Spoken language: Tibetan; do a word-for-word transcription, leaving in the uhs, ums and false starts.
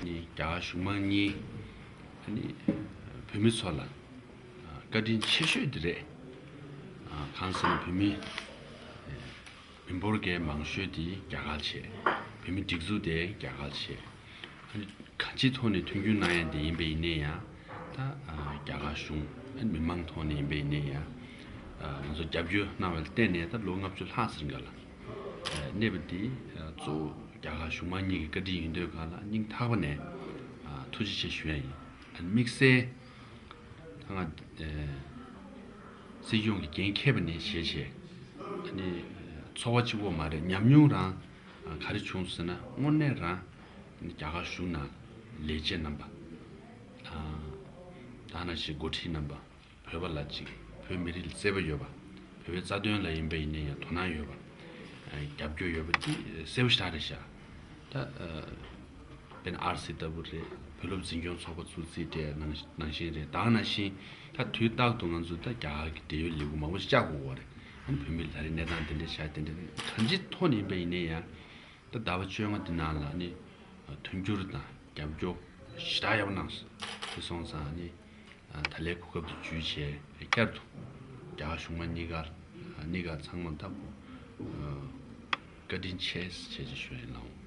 ནི་རྒྱ་གར་གཞུང་མང་གཉིས་ནི་བོད་མི་ཚོ་ལ་བཀའ་དྲིན་ཆེ་ཤོས་དེ་རེད། གང་ཟེར་ན་བོད་མི་མི་འབོར་གྱི་མང་ཤོས་དེ་རྒྱ་གར་བྱས། བོད་མི་སྒྲིག་འཛུགས་དེ་རྒྱ་གར་བྱས། གང་ཅིའི་ཐོག་ནས་མཐུན་འགྱུར་གནང་ཡ་དེ་ཡིན་པ་ཡིན་ནའི་ཡང་ད་རྒྱ་གར་གཞུང་མི་མང་ཐོག་ནས་ཡིན་པ་ཡིན་ནའི་ཡང་ང་ཚོ་རྒྱབ་སྐྱོར་གནང་བ་ལ་བརྟེན་ནས་ད་ལོ་ལྔ་བཅུ་ལྷག་ཟིན་ག་ལ་གནས་པ་དེ་གཙོ་བོ་རྒྱ་གར་གཞུང་མང་གཉིས་ཀྱི་བཀའ་དྲིན་ཡིན་དུས་ག་ལ་སྙིང་ཐག་པ་ནས་ཐུགས་རྗེ་ཆེ་ཞུ་ཡ་ཡིན། དམིགས་བསལ་ད་ང་སྲིད་སྐྱོང་གི་འགན་འཁྱེར་བ་ནས་བྱས་བྱས་ཚོགས་པ་གཅིག་པོ་མ་རེད། ཉམས་མྱོང་རང་ག་རེ་བྱུང་ཟེར་ན་དངོས་གནས་རང་རྒྱ་གར་གཞུང་ནང་ལས་བྱེད་རྣམ་པ་ད་ནང་བཞིན་འགོ་ཁྲིད་རྣམ་པ། བོད་པ་ལ་ཅིག་བོད་མི་རིགས་ལ་བརྩེ་བ་ཡོད་པ། བོད་པའི་རྩ་དོན་ལ་ཡིན་པ་ཡིན་ནའི་ཡང་དོ་སྣང་ཡོད་པ། རྒྱབ་སྐྱོར་ཡོད་པ་འདི་གསལ་པོ་ཞེ་དྲག་རེད་ཤག་ད་དཔེར་ན་ཨར་སི་ལྟ་བུ་རེད། བོད་སློབ་འཛིན་སྐྱོང་ཚོགས་པ་ཚུགས་རྩིས་དེ་ནང་ནང་བཞིན་རེད། ད་ག་ནང་བཞིན་ད་དུས་རྟག་ཏུ་ང་ཚོ་ད་རྒྱ་གར་གྱི་འབྲེལ་ཡོད་ལས་འགུལ་མང་པོ་ཞིག་བཅར་དགོས་པ་རེད། ཨ་ནི་བོད་མི་ལ་ད་རེས་གནས་སྟངས་དེ་འདྲ་བྱ་དེ་འདྲ་གང་ཅིའི་ཐོག་ནས་ཡིན་པ་ཡིན་ནའི་ཡང་། ད་ཟླ་བ་བཅོ་ལྔ་འདི་ནང་ལ་ནི་མཐུན་འགྱུར་དང་རྒྱབ་སྐྱོར་ཞེ་དྲག་ཡག་པོ་གནང་སོང་། དེ་སོང་ཙང་ནི་ད་ལྟའི་གོ་སྐབས་འདི་བརྒྱུད་བྱས་བསྐྱར་དུ་རྒྱ་གར་གཞུང་མང་གཉིས་ཀར་གཉིས་ཀ་ཚང་མ་ལྟ་བུ་བཀའ་དྲིན་ཆེ་ཞེས་ཞུ་ཡིན་ལགས།